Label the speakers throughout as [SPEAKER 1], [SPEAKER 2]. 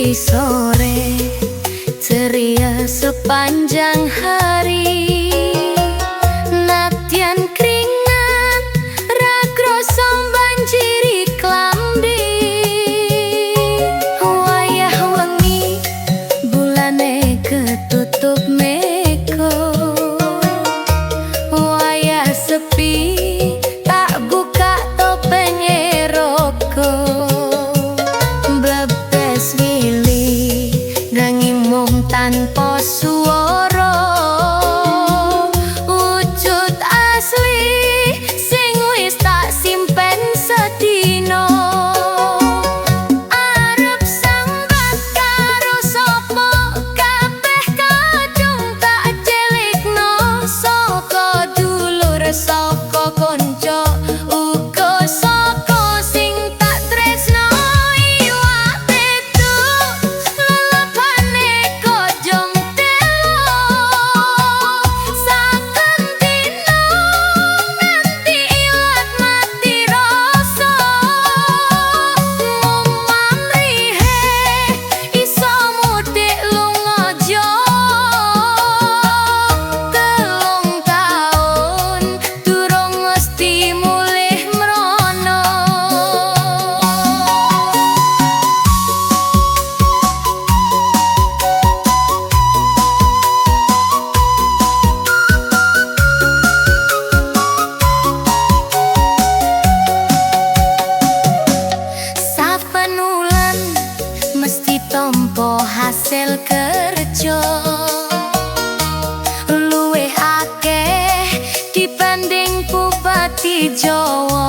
[SPEAKER 1] Nganti sore ceria sepanjang hari. Nadyan keringat ra kroso banjiri klambi. Wayah wengi bulane ketutup meko. Wayah sepi tak buka topeng roko. Blebes mili nanging mung tanpa suara. Wujud asli sing wis tak simpen sedina. Arep sambat karo sapa, kabeh kadung tak celikno. Saka dulur, saka kanca, uga saka sing tak tresno. Iwak petuk lelepane kojong telo. Saben dina nganti ilat mati rasa. Mung pamrihe iso mudik lunga jauh. 3 taun durung mesti mulih mrono. Saben wulan mesti tompo hasil kerja luwih akeh dibanding bupati Jawa.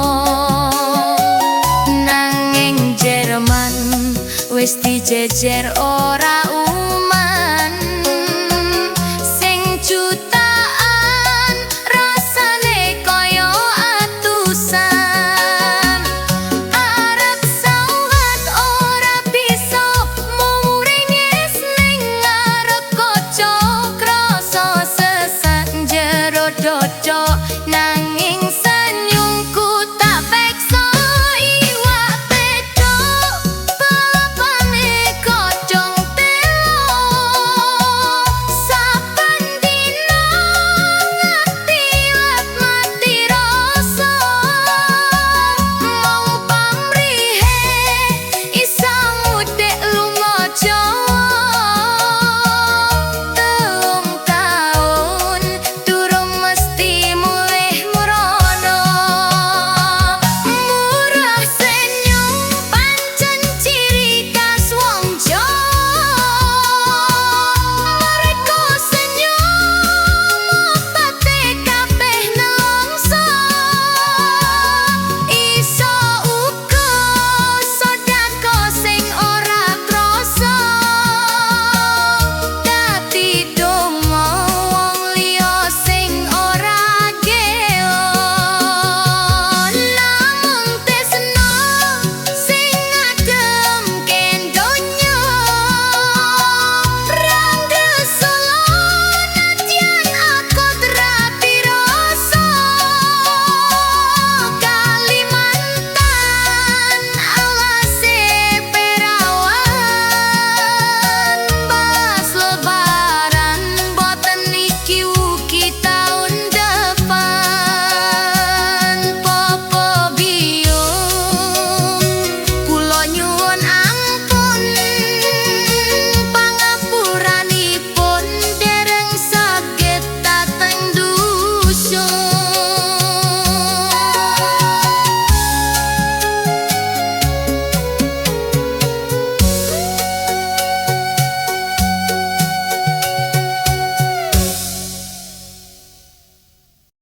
[SPEAKER 1] Nanging Jerman wis dijejer ora.